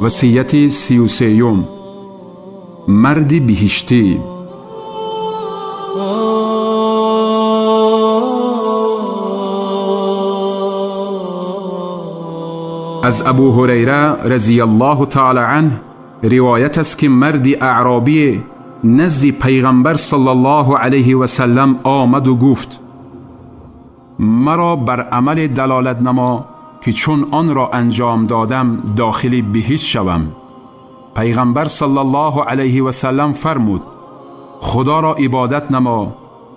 Васияти 33-юм. Марди биҳиштӣ. Аз Абу Ҳурайра разияллоҳу таала анҳ ривоят аст, ки марди аъробие назди Пайғамбар саллаллоҳу алайҳи васаллам омаду гуфт: маро бар амале далолат намо, ки чун онро анҷом додам, дохили биҳишт шавам. Пайғамбар саллаллоҳу алайҳи васаллам фармуд: Худоро ибодат намо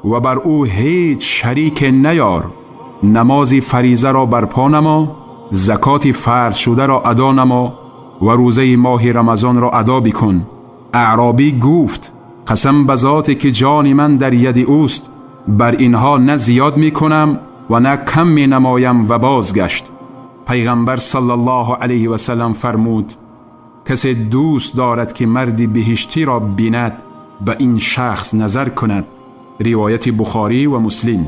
ва бар ӯ ҳеҷ шарике наёр, намози фаризаро барпо намо, закоти фарз шударо адо намо ва рӯзаи моҳи Рамазонро адо бикун. Аъробӣ гуфт: қасам ба зоте ки ҷони ман дар яди ӯст, бар инҳо на зиёд мекунам ва на кам менамоям, ва бозгашт. Пайғамбар саллаллоҳу алайҳи васаллам фармуд: касе дӯст дорад, ки марди биҳиштиро бинад, ба ин шахс назар кунад. Ривояти Бухорӣ ва Муслим.